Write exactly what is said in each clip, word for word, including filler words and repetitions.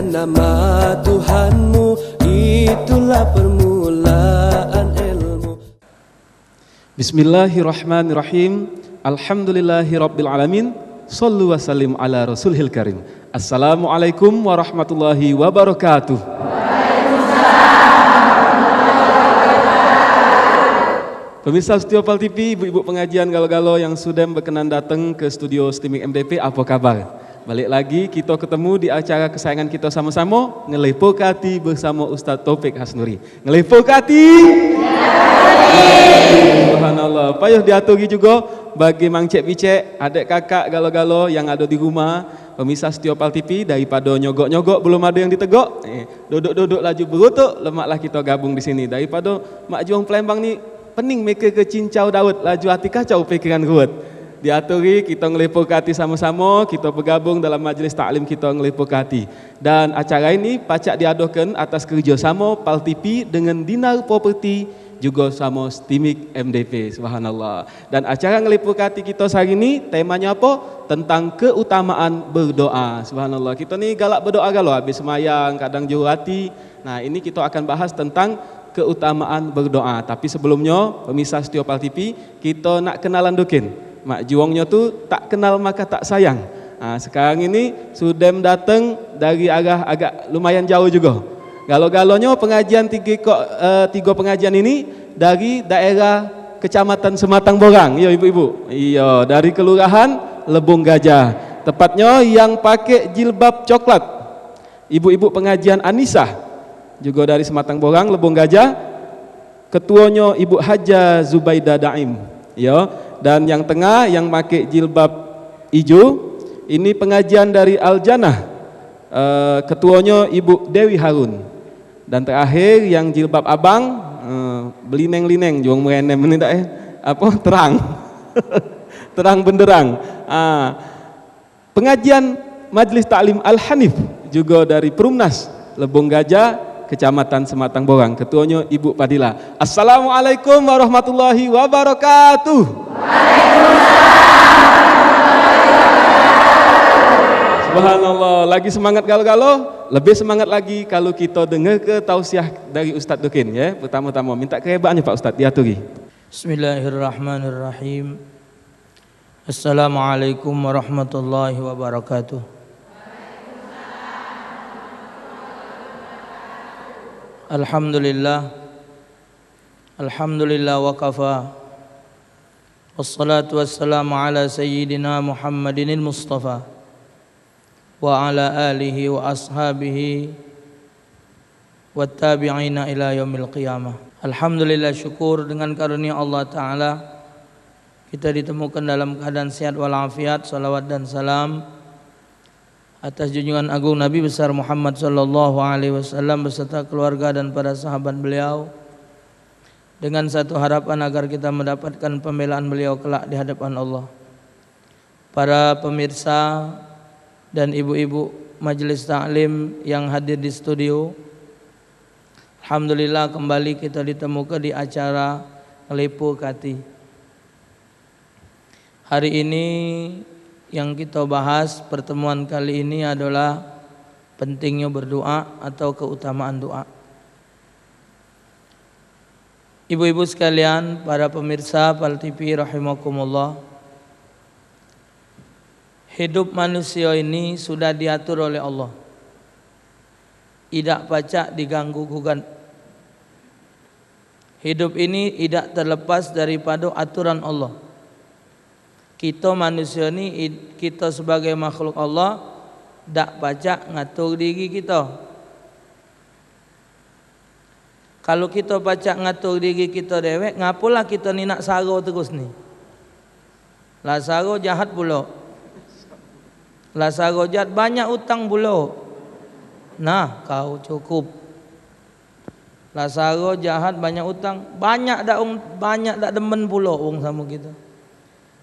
Nama Tuhanmu, itulah permulaan ilmu. Bismillahirrahmanirrahim. Alhamdulillahirabbil alamin. Sallu wa sallim ala rasulihil karim. Assalamualaikum warahmatullahi wabarakatuh. Pemirsa setia Pal T V, ibu-ibu pengajian galo-galo yang sudem bekenan dateng ke studio Steamik M D P, apo kabar? Balik lagi kito ketemu di acara kesayangan kito samo-samo, Ngelepoke Ati bersamo Ustaz Taufik Hasnuri. Ngelepoke Ati. Subhanallah. Payah diaturi jugo bagi mangcek bicek, adek kakak galo-galo yang ado di rumah, pemirsa setia Pal T V, daripado nyogok-nyogok belum ado yang ditegok, eh, dodok-dodok laju berutuk, lemaklah kito gabung di sini. Daripado Mak Juang Palembang ni pening mikir ke cincau Daud, laju ati kacau pikiran ruwet. Diaturi kito ngelepoke ati samo-samo, kito begabung dalam majlis taklim kito Ngelepoke Ati. Dan acara ini pacak diadoken atas kerjosamo Pal T V dengan Dinar Property, jugo samo Steamik M D P. Subhanallah. Dan acara Ngelepoke Ati kito sehari ni temanyo apo? Tentang keutamaan berdoa. Subhanallah. Kito ni galak berdoa galo, habis semayang, kadang jero ati. Nah, ini kito akan bahas tentang keutamaan berdoa. Tapi sebelumnyo, pemirsa setia Pal T V, kito nak kenalan dukin. Mak Juongnyo tu tak kenal maka tak sayang. Ha, sekarang ini sudem dateng dari arah agak lumayan jauh jugo. Galo-galonyo pengajian tigo ko-, eh, tigo pengajian ini dari daerah Kecamatan Sematang Borang. Iyo, ibu-ibu. Iyo, dari Kelurahan Lebong Gajah. Tepatnyo yang pake jilbab coklat. Ibu-ibu pengajian Anisah, jugo dari Sematang Borang, Lebong Gajah. Ketuonyo Ibu Haja Zubaida Daim, yo. Dan yang tengah yang make jilbab ijo, ini pengajian dari Al Jannah. Eh, ketuonyo Ibu Dewi Harun. Dan terakhir yang jilbab abang, eh, belineng-lineng, juang merenem ni dak, eh? Apo? Terang. Terang benderang. Ah, Pengajian Majlis Taklim Al Hanif, jugo dari Perumnas Lebong Gajah, Kecamatan Sematang Borang. Ketuonyo Ibu Padila. Assalamualaikum warahmatullahi wabarakatuh. Subhanallah, lagi semangat galo-galo, lebih semangat lagi kalu kito dengerke tausiah dari Ustaz Dukin, ya. Pertamo-tamo minta kerebaannyo Pak Ustaz diaturi. Bismillahirrahmanirrahim. Assalamualaikum warahmatullahi wabarakatuh. Alhamdulillah. Alhamdulillah wa kafa. Wassalatu wassalamu ala sayyidina Muhammadinil Mustafa wa ala alihi wa ashabihi wa tabi'ina ila yaumil qiyamah. Alhamdulillah, syukur dengan karunia Allah Ta'ala, kita ditemukan dalam keadaan sehat walafiat. Salawat dan salam atas junjungan agung Nabi besar Muhammad sallallahu alaihi wasallam beserta keluarga dan para sahabat beliau, dengan satu harapan agar kita mendapatkan pembelaan beliau kelak di hadapan Allah. Para pemirsa dan ibu-ibu majelis taklim yang hadir di studio, alhamdulillah kembali kita ditemuke di acara Ngelepoke Ati. Hari ini yang kita bahas pertemuan kali ini adalah pentingnya berdoa atau keutamaan doa. Ibu-ibu sekalian, para pemirsa Pal T V rahimakumullah, hidup manusia ini sudah diatur oleh Allah. Idak pacak diganggu gugat. Hidup ini idak terlepas daripada aturan Allah. Kita manusia ni, id-, kita sebagai makhluk Allah, dak pacak ngatur diri kita. Kalu kito pacak ngatur diri kito dewek, ngapolah kito ni nak saro terus ni? Lah saro jahat pulo. Lah saro jahat, banyak utang pulo. Nah, kau cukup. Lah saro jahat, banyak utang, banyak dak wong, banyak dak demen pulo wong samo kito.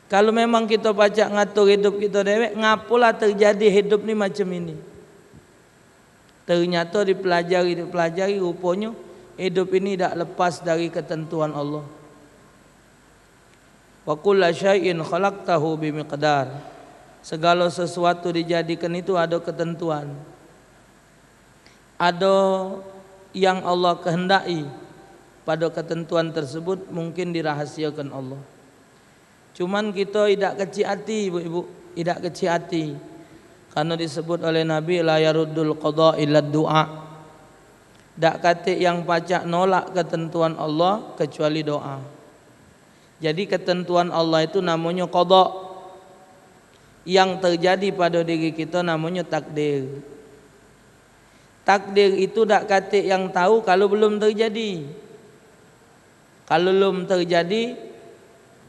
Kalu memang kito pacak ngatur idup kito dewek, ngapolah terjadi idup ni macam ini? Ternyato dipelajari, dipelajari, ruponyo idup ini dak lepas dari ketentuan Allah. "Wa kulla syai'in khalaqtahu bimiqdar." Segalo sesuatu dijadikan itu ado ketentuan. Ado yang Allah kehendaki pada ketentuan tersebut mungkin dirahasiakan Allah. Cuman kito idak kecik ati, ibu-ibu, idak kecik ati. Karena disebut oleh Nabi, "La yaruddul qada illa du'a." Dak katik yang pacak nolak ketentuan Allah kecuali doa. Jadi ketentuan Allah itu namonyo qada. Yang terjadi pada diri kito namonyo takdir. Takdir itu dak katik yang tahu kalau belum terjadi. Kalau belum terjadi,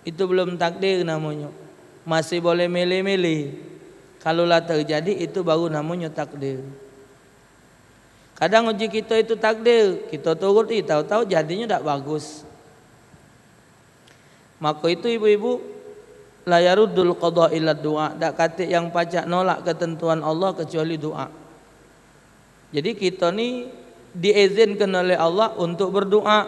itu belum takdir namonyo. Masih boleh milih-milih. Kalau lah terjadi, itu baru namonyo takdir. Kadang uji kito itu takdir, kito turuti, tahu-tahu jadinyo dak bagus. Maka itu ibu-ibu, "La yaruddul qada illa du'a", dak katik yang pacak nolak ketentuan Allah kecuali doa. Jadi kito ni diizinkan oleh Allah untuk berdoa.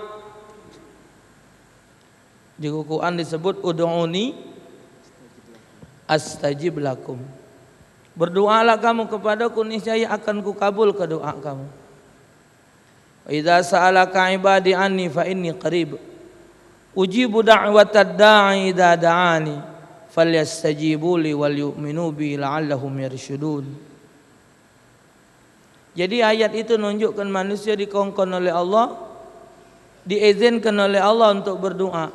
Di Quran disebut, "Ud'uni astajib lakum." Berdoalah kamu kepadaku, niscaya akan kukabulkan doa kamu. "Idza sa'alaka ibadi anni fa inni qarib. Ujibu da'watad da'i idza da'ani. Falyastajibu li wal yu'minu bi la'allahum yarsyudun." Jadi ayat itu nunjukkan manusia dikongkon oleh Allah, diizinkan oleh Allah untuk berdoa.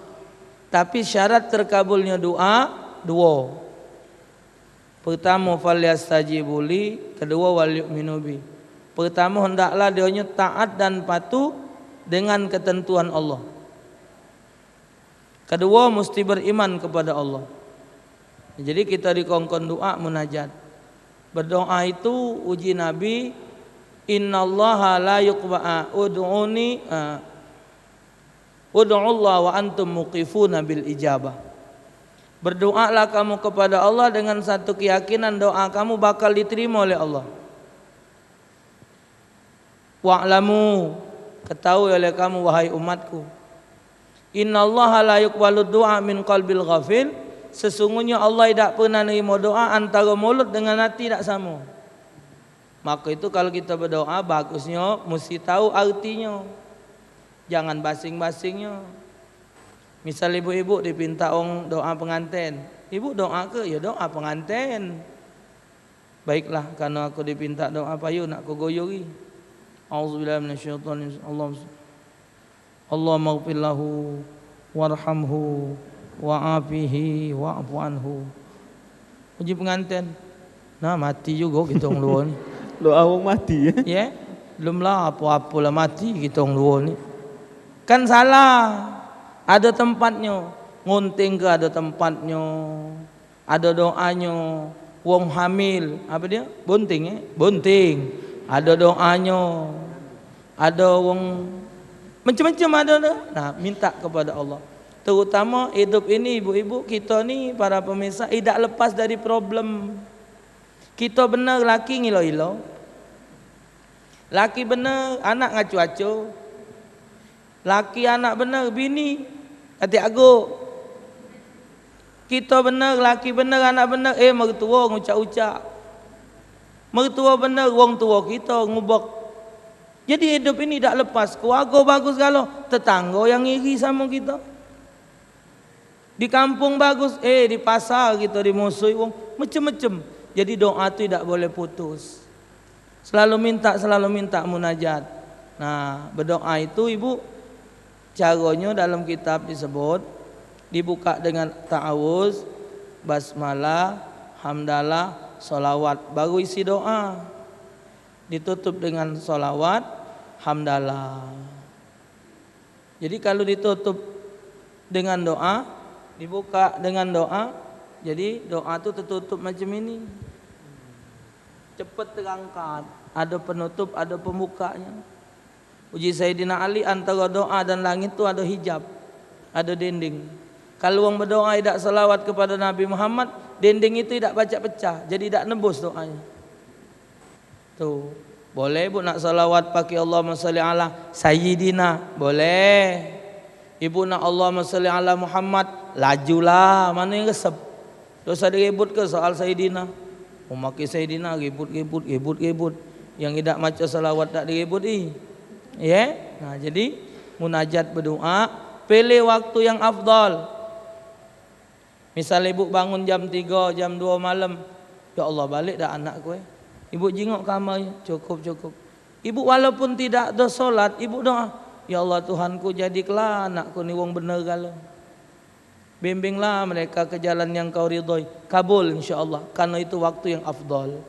Tapi syarat terkabulnya doa duo. Pertamo, "Falyastajibu li", kedua, "Wal yu'minu bi". Pertamo, hendaklah dionyo taat dan patuh dengan ketentuan Allah. Kedua, mesti beriman kepada Allah. Jadi kita dikongkon doa munajat. Berdoa itu uji Nabi, "Innallaha la yuqba-, ud'uni, ah, ud'ullah wa antum muqifuna bil ijabah." Berdoalah kamu kepada Allah dengan satu keyakinan doa kamu bakal diterima oleh Allah. "Wa'lamu", ketahui oleh kamu, wahai umatku, "innallaha la yuqbalu du'a min qalbil ghafil", sesungguhnya Allah idak pernah nerimo doa antara mulut dengan hati dak samo. Maka itu kalau kita berdoa, bagusnya mesti tahu artinya. Jangan basing-basingnyo. Misal ibu-ibu dipinta wong doa penganten, ibu doa ke? Ya doa penganten. Baiklah, karena aku dipinta doa payu, nak ku guyuri. Auzubillahi minasyaitonir rajim. Allah, Allahummaghfir lahu warhamhu wa'afihi wa'fu anhu. Uji penganten. Nah, mati juga kita wong luo ni. Doa wong mati, ya? Ya, belum lah apa-apa lah mati kita wong luo ni. Kan salah. Ada tempatnyo. Ngunting ke ada tempatnyo. Ada doanyo. Wong hamil, apa dia? Bunting, eh? Bunting. Ada doanyo. Ada wong macam-macam ada dah. Nah, minta kepada Allah. Terutama hidup ini, ibu-ibu, kita ni para pemirsa idak lepas dari problem. Kita benar laki ngilo-ilo. Laki benar anak ngaco-aco. Laki anak benar bini katik agok. Kita benar, laki benar, anak benar, eh, mertua ngucak-ucak. Mertua benar, wong tua kita ngubek. Jadi hidup ini dak lepas. Keluarga bagus galo, tetangga yang iri sama kita. Di kampung bagus, eh, di pasar kita dimusuhi wong, macam-macam. Jadi doa tu dak boleh putus. Selalu minta, selalu minta munajat. Nah, berdoa itu, ibu, caronyo dalam kitab disebut, dibuka dengan ta'awuz, basmalah, hamdalah, solawat, baru isi doa. Ditutup dengan solawat, hamdalah. Jadi kalu ditutup dengan doa, dibuka dengan doa, jadi doa tu tertutup macam ini. Cepat terangkat, ada penutup, ada pembukanya. Uji Sayyidina Ali, antara doa dan langit tu ada hijab, ada dinding. Kalu wong berdoa idak salawat kepada Nabi Muhammad, dinding itu idak pacak pecah, jadi idak nembus doanya. Tu, boleh ibu nak salawat pakai Allahumma shalli ala sayyidina, boleh. Ibu nak Allahumma shalli ala Muhammad, lajulah, mano yang resep. Dosa diribut ke soal sayyidina? Memakai sayyidina, ribut, ribut, ribut, ribut. Yang idak maco salawat dak diributi. Ye? Nah, jadi munajat bedoa, pilih waktu yang afdal. Misal ibu bangun jam tigo, jam duo malam, "Ya Allah, balek dak anakku, eh." Ibu jingok kamar, "Cukup, cukup." Ibu walaupun tidak do solat, ibu doa, "Ya Allah Tuhanku, jadikanlah anakku ni wong bener galo. Bimbinglah mereka ke jalan yang Kau ridhoi." Kabul, insya Allah, karena itu waktu yang afdal.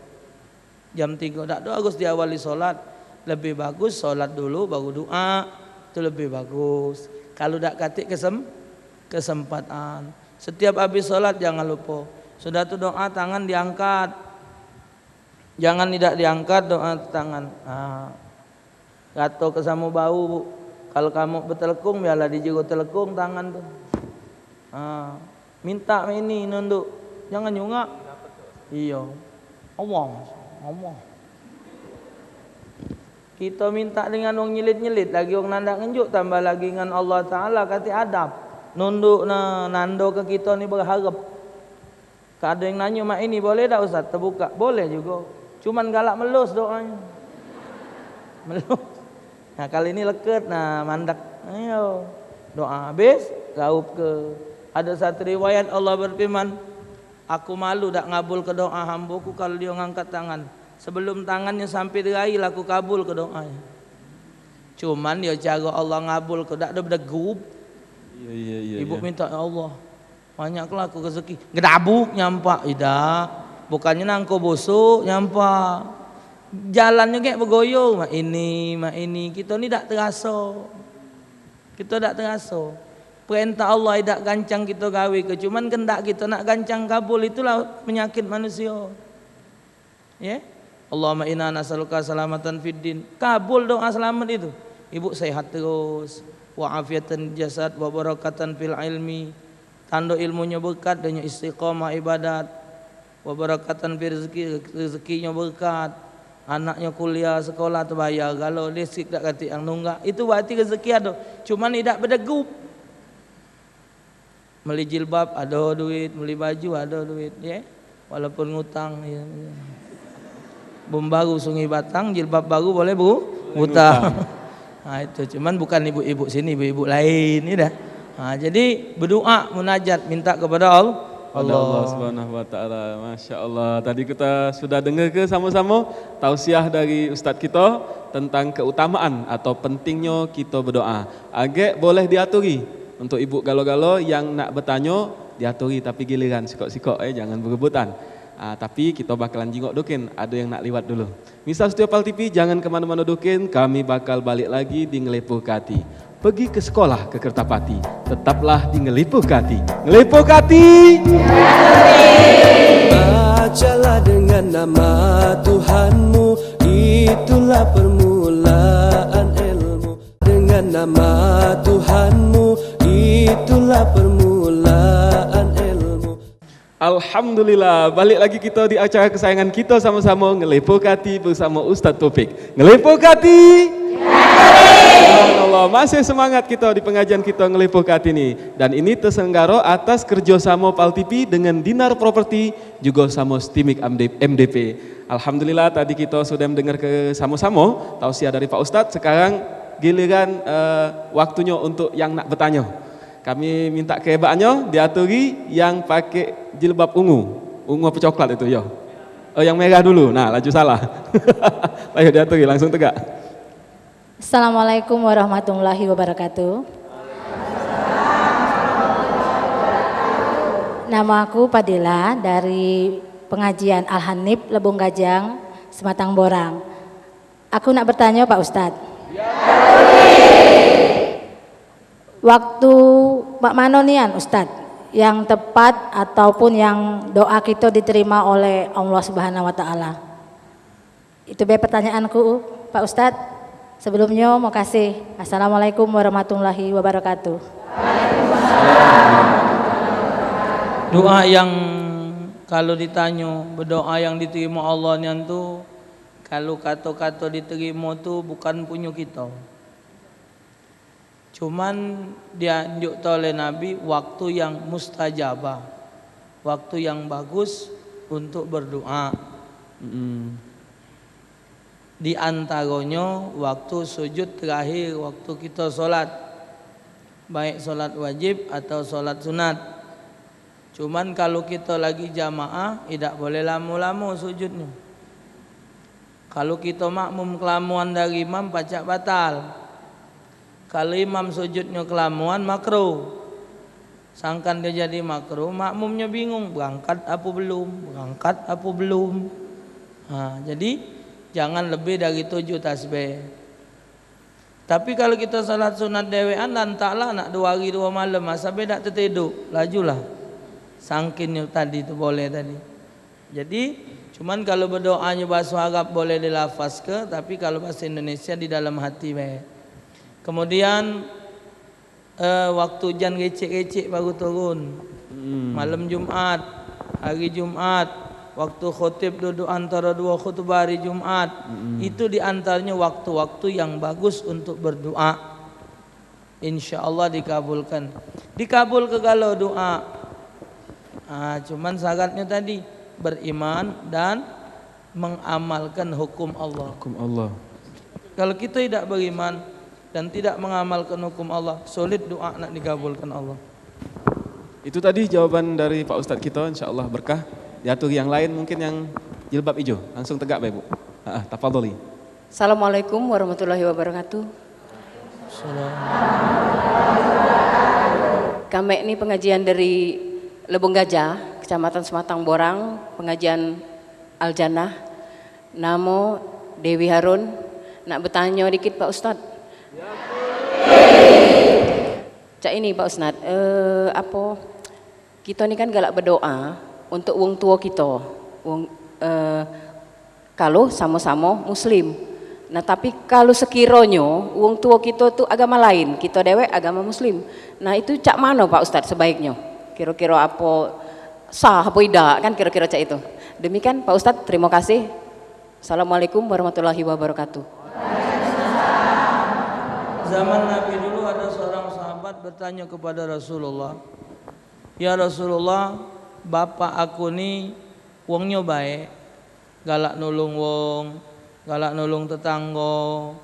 Jam tigo, dak do harus diawali solat. Lebih bagus solat dulu baru doa. Itu lebih bagus. Kalau dak katik kesem-, kesempatan. Setiap habis solat jangan lupa. Sudah tu doa tangan diangkat. Jangan idak diangkat doa tangan. Ah. Rato ke samo bau, Bu. Kalu kamu betelekung, biarlah di jero telekung tangan tu. Ha, minta mak ini nunduk. Jangan nyungak. Iyo. Allah, Allah. Kito minta dengan wong nyelit-nyelit, lagi wong nandak ngenjuk, tambah lagi ngan Allah Taala, katik adab. Nunduk nah, nando ke kito ni berharap. Kado yang nanyo, "Mak ini boleh dak, Ustaz, tebuka?" Boleh jugo. Cuman galak melus doanyo. Melus. Nah, kali ini leket, nah, mandek. Ayo. Doa habis, raup ke. Ada satu riwayat Allah berfirman, "Aku malu dak ngabul ke doa hamboku kalau dia ngangkat tangan. Sebelum tangannya sampai di rai lah aku kabul ke doanya." Cuman dia cara Allah ngabul ke, dak ada bedegub. Iya, iya, iya. Ibu iya. Minta, "Ya Allah, banyak lah aku rezeki." Gedabuk nyampak, idak. Bukannya nangko bosok nyampak. Jalannyo gek begoyo, mak ini, mak ini. Kito ni dak teraso. Kito dak teraso. Perintah Allah idak gancang kito gawe ke. Cuman kendak kito nak gancang kabul, itulah penyakit manusia. Ye? Allahumma inna nas'aluka salamatan fid din. Kabul doa selamat itu. Ibu sehat terus. Wa afiatan jasad, wa barakatan fil ilmi. Tando ilmunyo berkat, donyo istiqamah ibadat. Wa barakatan fil rezeki, rezekinyo berkat. Anaknyo kuliah, sekolah terbayar. Kalau listrik dak katik yang nunggak, itu berarti rezeki ado. Cuman idak bedegup. Meli jilbab ado duit, meli baju ado duit, ye. Walaupun ngutang, ye. Bom baru Sungai Batang, jilbab baru boleh bu-, ngutang. Ngutang. Ha, itu cuman bukan ibu-ibu sini, ibu-ibu lain, ye dah. Ha, jadi berdoa, munajat, minta kepada Allah. Pada Allah Subhanahu wa Taala. Masya Allah. Tadi kita sudah dengar ke sama-sama tausiah dari Ustaz kita tentang keutamaan atau pentingnya kita berdoa. Agek boleh diaturi. Untuk ibu galo-galo yang nak betanyo, diaturi tapi giliran sikok-sikok, eh, jangan berebutan. Ah, tapi kita bakalan jingok dukin, ada yang nak liwat dulu. Misa Setia Pal T V, jangan ke mano-mano dukin, kami bakal balik lagi di Ngelipuh ke Ati. Pergi ke sekolah ke Kertapati, tetaplah di Ngelipuh ke Ati. Ngelipuh ke Ati! Bacalah dengan nama Tuhanmu, itulah permulaan ilmu. Dengan nama Tuhanmu, itulah permulaan ilmu. Alhamdulillah, balik lagi kita di acara kesayangan kita sama-sama, Ngelipuh ke Ati bersama Ustaz Topik. Ngelipuh ke Ati! Subhanallah, masih semangat kita di pengajian kita Ngelipuh ke Ati ni. Dan ini terselenggara atas kerjasama Pal T V dengan Dinar Property juga sama Stimik M D P. Alhamdulillah, tadi kita sudah mendengar ke sama-sama tausiah dari Pak Ustaz. Sekarang giliran, eh, waktunya untuk yang nak bertanya. Kami minta kehebatannya diaturi yang pakai jilbab ungu. Ungu apa coklat itu, ya? Oh, yang merah dulu. Nah, laju salah. Ayo diaturi, langsung tegak. Assalamualaikum warahmatullahi wabarakatuh. Nama aku Padila dari pengajian Al-Hanif, Lebong Gajang, Sematang Borang. Aku nak bertanya, Pak Ustadz. Waktu mak mano nian, Ustadz, yang tepat ataupun yang doa kita diterima oleh Allah Subhanahu wa Ta'ala? Itu be pertanyaanku, Pak Ustadz. Sebelumnya, makasih. Assalamualaikum warahmatullahi wabarakatuh. Doa yang kalau ditanyo, berdoa yang diterima Allah nian tu, kalau kato-kato diterima tu bukan punyo kito. Cuman dianjukkan oleh Nabi waktu yang mustajabah, waktu yang bagus untuk berdoa. Mm-mm. Di antaronyo waktu sujud terakhir waktu kito solat, baik solat wajib atau solat sunat. Cuman kalu kito lagi jamaah, idak boleh lamo-lamo sujudnyo. Kalu kito makmum kelamoan dari imam, pacak batal. Kalu imam sujudnyo kelamoan, makruh. Sangkan dio jadi makruh, makmumnyo bingung, berangkat apo belum, berangkat apo belum. Ha, jadi, jangan lebih dari tujuh tasbih. Tapi kalu kito salat sunat dewekan, lantaklah nak duo hari duo malem, ha, sampe dak tetedok, lajulah. Sangkinnyo tadi tu boleh tadi. Jadi, cuman kalu bedoanyo bahaso Arab boleh dilafazke, tapi kalu bahaso Indonesia di dalam hati bae. Kemudian, eh, waktu ujan recek-recek baru turun. Hmm. Malem Jumat, hari Jumat, waktu khotib duduk antara duo khutbah hari Jumat. Hmm. Itu di antaranya waktu-waktu yang bagus untuk berdoa. Insya Allah dikabulkan. Dikabulke galo doa. Ah, cuman syaratnya tadi, beriman dan mengamalkan hukum Allah. Hukum Allah. Kalau kita tidak beriman dan tidak mengamalkan hukum Allah, sulit doa nak dikabulkan Allah. Itu tadi jawaban dari Pak Ustadz kita, insya Allah berkah. Diatur yang lain mungkin yang jilbab hijau. Langsung tegak, Bapak Ibu. Ha, tafadholi. Assalamualaikum warahmatullahi wabarakatuh. Salam. Kami ni pengajian dari Lebong Gajah, Kecamatan Sematang Borang, pengajian Al-Jannah. Namo Dewi Harun. Nak betanyo dikit, Pak Ustadz. Cak ini, Pak Ustadz, eh, apo, kito ni kan galak bedoa untuk wong tuo kito, wong, eh, kalu samo-samo muslim. Nah, tapi kalu sekironyo wong tuo kito tu agama lain, kito dewek agama muslim. Nah, itu cak mano, Pak Ustadz, sebaiknyo? Kiro-kiro apo sah apo idak, kan kiro-kiro cak itu. Demikian, Pak Ustadz, terima kasih. Assalamualaikum warahmatullahi wabarakatuh. Zaman Nabi dulu ada seorang sahabat bertanya kepada Rasulullah, "Ya Rasulullah, bapak aku ni wongnyo baik, galak nulung wong, galak nulung tetanggo,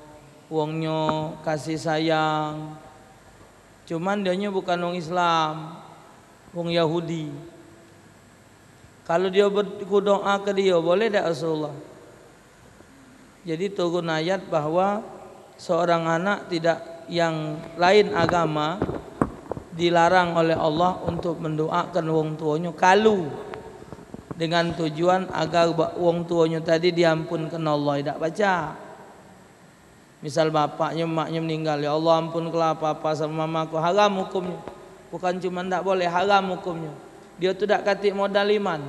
wongnyo kasih sayang. Cuman dionyo bukan wong Islam, wong Yahudi. Kalu dio ber-, ku doa ke dio, boleh dak Rasulullah?" Jadi turun ayat bahwa seorang anak tidak, yang lain agama dilarang oleh Allah untuk mendoakan wong tuonyo kalu dengan tujuan agar ba-, wong tuonyo tadi diampunkan Allah, idak pacak. Misal bapaknyo, emaknyo meninggal, "Ya Allah, ampunkanlah papa sama mamaku." Haram hukumnyo. Bukan cuma ndak boleh, haram hukumnyo. Dio tu dak katik modal iman.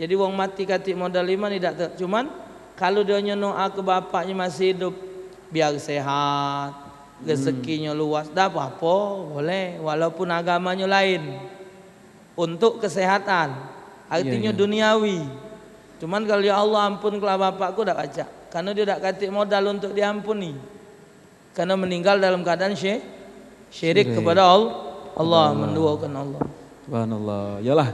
Jadi wong mati katik modal iman idak te-, cuman kalu dio nyo doa ke bapaknyo masih hidup, biar sehat, hmm, rezekinyo luas, dak apo-apo, boleh, walaupun agamanyo lain. Untuk kesehatan, artinyo, iya, iya, duniawi. Cuman kalu, "Ya Allah, ampunkanlah bapakku," dak pacak. Karena dio dak katik modal untuk diampuni. Karena meninggal dalam keadaan syi-, syirik, syirik, kepada Al-, Allah, Allah, menduakan Allah. Subhanallah. Yalah.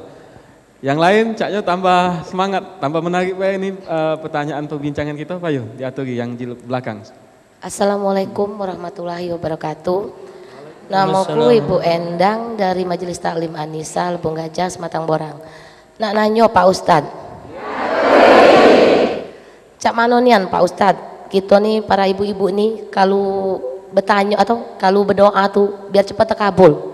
Yang lain, caknyo tambah semangat, tambah menarik bae ni, eh, pertanyaan perbincangan kita, payo diaturi yang di belakang. Assalamualaikum warahmatullahi wabarakatuh. Namoku Waalaikumsalam. Ibu Endang dari Majelis Taklim Anisa, Lebong Gajah, Sematang Borang. Nak nanyo, Pak Ustadz. Cak mano nian, Pak Ustadz? Kito ni, para ibu-ibu ni, kalu betanyo atau kalu bedoa tu, biar cepat tekabul.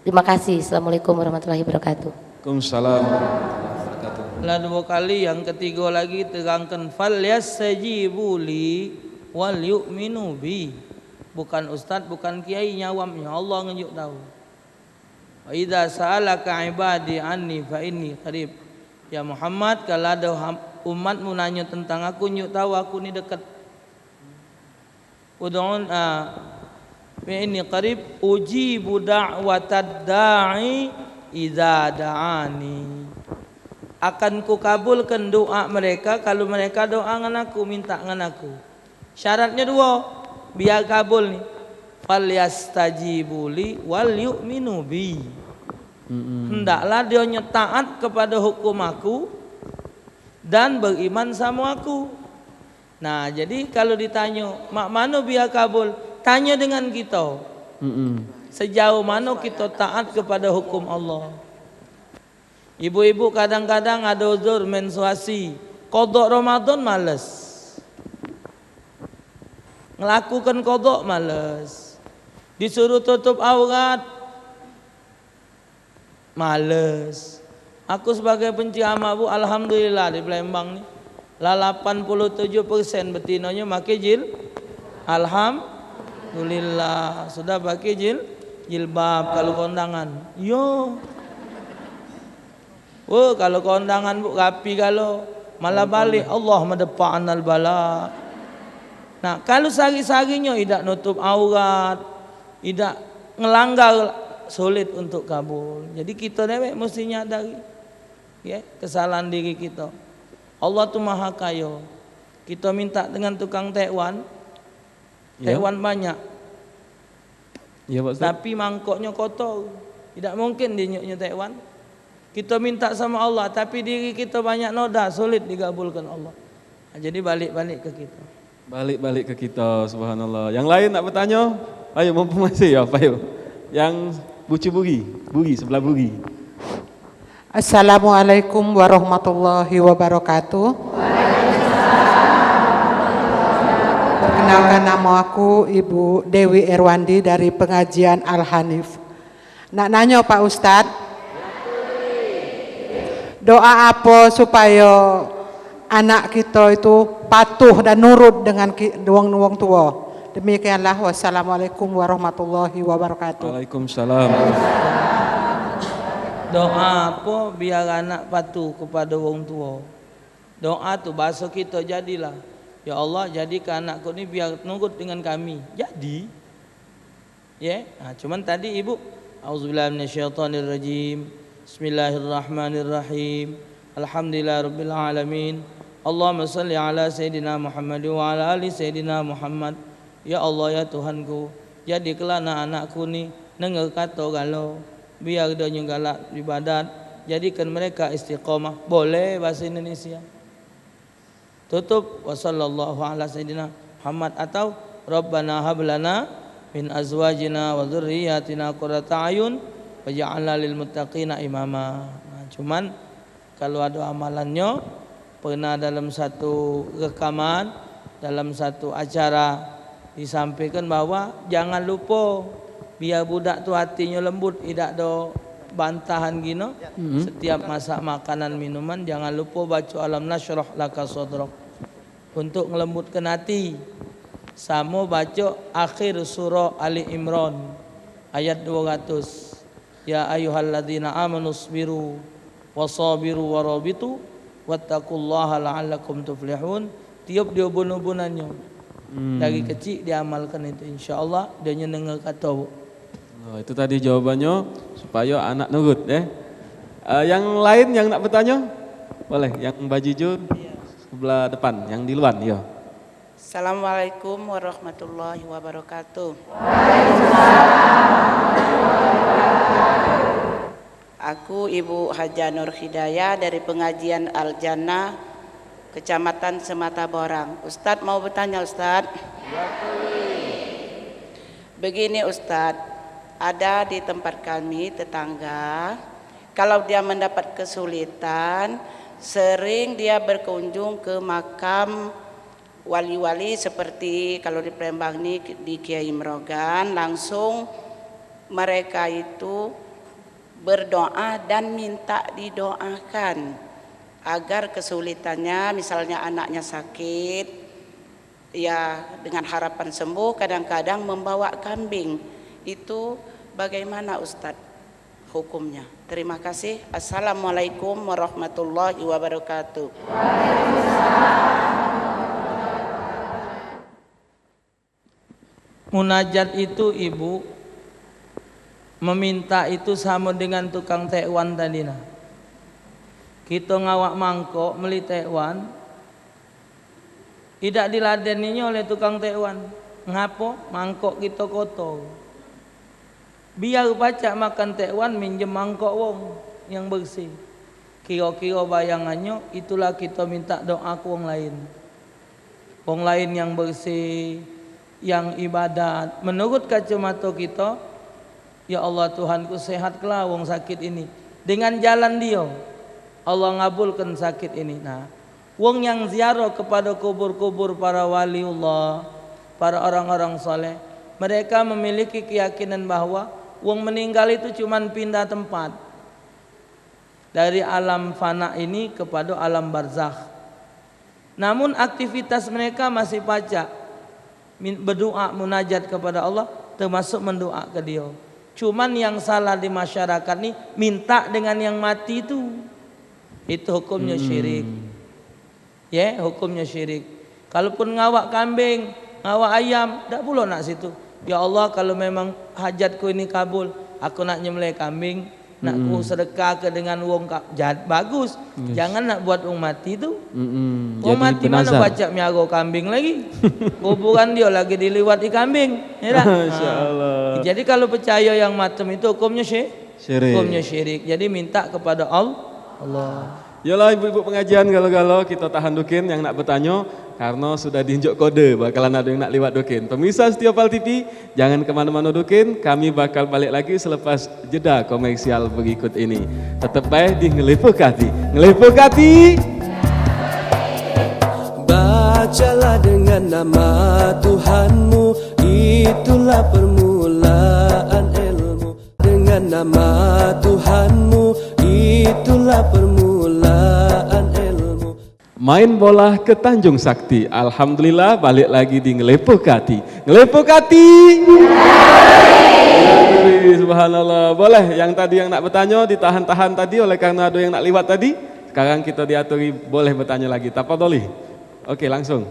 Terima kasih. Assalamualaikum warahmatullahi wabarakatuh. Waalaikumsalam warahmatullahi wabarakatuh. Lah duo kali, yang ketigo lagi terangkan, "Falyastajibu li wal yu'minu bi." Bukan ustaz, bukan kiai nyawabnyo, Allah ngenjuk tahu. "Wa idza sa'alaka ibadi anni fa inni qarib." Ya Muhammad, kalau ada ham-, umatmu nanyo tentang aku, njuk tahu aku ni dekat. Ud'un, ah, fa inni qarib ujibu da'watad da'i idza da'ani. Akan kukabulkan doa mereka kalau mereka doa ngan aku, minta ngan aku. Syaratnya dua, biar kabul ni. "Falyastajibu li wal yu'minu bi." Mm-mm. Hendaklah dionyo taat kepada hukum aku dan beriman sama aku. Nah, jadi kalu ditanyo, mak mano biar kabul? Tanyo dengan kito. Mm-mm. Sejauh mano kito taat kepada hukum Allah? Ibu-ibu kadang-kadang ado uzur menstruasi, kodok Ramadan males. Ngelakukan kodok males. Disuruh tutup aurat, males. Aku sebagai penceramah, Bu, alhamdulillah di Palembang ni, la lapan puluh tujuh persen betinonyo make jil-, alhamdulillah, sudah pakai jil-, jilbab kalu kondangan. Yo. Wo, kalu kondangan, Bu, rapi galo. Malah balik, Allah madafa'anal bala. Nah, kalu sehari-seharinyo idak nutup aurat, idak ngelanggar, sulit untuk kabul. Jadi, kito dewek mesti nyadari, ye, kesalahan diri kito. Allah tu Maha Kayo. Kito minta dengan tukang tekwan, Iya. tekwan banyak. Iya, Pak Ustaz. Tapi mangkoknyo kotor. Idak mungkin dinyuknyo tekwan. Kito minta samo Allah, tapi diri kito banyak noda, sulit digabulkan Allah. Nah, jadi balik-balik ke kito. Balik-balik ke kito, subhanallah. Yang lain nak betanyo? Ayo, mumpung masih, ya, ayo. Yang bucu buri, buri, sebelah buri. Assalamualaikum warahmatullahi wabarakatuh. Perkenalkan, nama aku Ibu Dewi Erwandi dari pengajian Al Hanif. Nak nanyo, Pak Ustad, doa apo supayo anak kito itu patuh dan nurut dengan ki-, wong, wong tuo? Demikianlah, wassalamualaikum warahmatullahi wabarakatuh. Waalaikumsalam. Doa apo biar anak patuh kepada wong tuo? Doa tu bahaso kito, jadilah, "Ya Allah, jadikan anakku ni biar nurut dengan kami." Jadi. Ye, ha, cuman tadi ibu, "Auzubillahi minasyaitonirrajim. Bismillahirrahmanirrahim. Alhamdulillahirabbil alamin. Allahumma shalli ala sayyidina Muhammad wa ala ali sayyidina Muhammad." Ya Allah, ya Tuhanku, jadikanlah anak-anakku ni nengger kato galo, biar donyo galak ibadat, jadikan mereka istiqomah. Boleh bahasa Indonesia. Tutup, "Wa sallallahu ala sayyidina Muhammad," atau, "Rabbana hab lana min azwajina wa dzurriyyatina qurrata a'yun waj'alna lil muttaqina imama." Nah, cuman kalu ado amalannyo, pernah dalam satu rekaman, dalam satu acara, disampaikan bahwa jangan lupo, biar budak tu hatinyo lembut, idak do bantahan gino. Mhm. Setiap masak makanan minuman, jangan lupo baco Alam Nasyrah Laka Sadrak. Untuk ngelembutkan hati, samo baco akhir surah Ali Imran ayat duo ratus. Ya ayyuhalladzina amanu sabiru wasabiru warabitu wattaqullaha la'allakum tuflihun. Tiup di ubun-ubunannyo. Hmm. Dari kecik diamalkan itu, insyaallah dia nyenengke kato, Bu. Oh, itu tadi jawabannyo supayo anak nurut, eh. Eh, yang lain yang nak bertanya? Boleh, yang baju hijau sebelah depan, yang di luar, ya. Assalamualaikum warahmatullahi wabarakatuh. Aku Ibu Haja Nur Hidayah dari pengajian Al Jannah, Kecamatan Semata Borang. Ustadz mau bertanya, Ustadz. Begini, Ustadz, ada di tempat kami tetangga, kalau dia mendapat kesulitan, sering dia berkunjung ke makam wali-wali seperti kalau di Palembang ni di Kiai Merogan, langsung mereka itu berdoa dan minta didoakan agar kesulitannya, misalnya anaknya sakit, ya, dengan harapan sembuh, kadang-kadang membawa kambing. Itu bagaimana, Ustadz, hukumnya? Terima kasih. Assalamualaikum warahmatullahi wabarakatuh. Munajat itu, Ibu, meminta itu samo dengan tukang tekwan tadi nah. Kito ngawak mangkok meli tekwan, idak diladeninyo oleh tukang tekwan. Ngapo? Mangkok kito kotor. Biar pacak makan tekwan minjem mangkok wong yang bersih. Kiro-kiro bayangannyo, itulah kito minta doa ke wong lain. Wong lain yang bersih, yang ibadat, menurut kacamata kita, "Ya Allah Tuhanku, sehatkanlah wong sakit ini dengan jalan dia. Allah ngabulkan sakit ini." Nah, wong yang ziarah kepada kubur-kubur para waliullah, para orang-orang soleh, mereka memiliki keyakinan bahwa wong meninggal itu cuman pindah tempat dari alam fana ini kepada alam barzakh. Namun aktivitas mereka masih pacak min-, berdoa, munajat kepada Allah, termasuk mendoa ke dia. Cuman yang salah di masyarakat ni minta dengan yang mati tu. Itu hukumnya syirik. Ye, hukumnya syirik. Kalaupun ngawak kambing, ngawak ayam, dak pulo nak situ. "Ya Allah, kalau memang hajatku ini kabul, aku nak nyembelih kambing, nak ku sedekah ke dengan wong ka-," jad-, bagus. Jangan nak buat wong mati tu. Wong mati mano pacak miaro kambing lagi. Kuburan dia lagi diliwati kambing. Ya dak? Masya Allah. Jadi kalau percaya yang macam itu hukumnya syi-, hukumnya syirik. Jadi minta kepada Al-, Allah. Yolah, ibu-ibu pengajian, galo-galo kita tahan dukin yang nak bertanyo, karena sudah diinjuk kode bakalan ada yang nak liwat dukin. Pemirsa setia Pal T V, jangan kemana-mana dukin, kami bakal balik lagi selepas jeda komersial berikut ini. Tetep bae di Ngelepoh Ati. Ngelepoh Ati! Bacalah dengan nama Tuhanmu, itulah permulaan ilmu. Dengan nama Tuhanmu, itulah permulaan ilmu. Main bola ke Tanjung Sakti. Alhamdulillah, balik lagi di Ngelepoh Ati. Ngelepoh Ati! Subhanallah. Boleh, yang tadi yang nak bertanyo ditahan-tahan tadi oleh karena ada yang nak liwat tadi. Sekarang kita diaturi boleh bertanyo lagi. Tafadholi. Oke, langsung.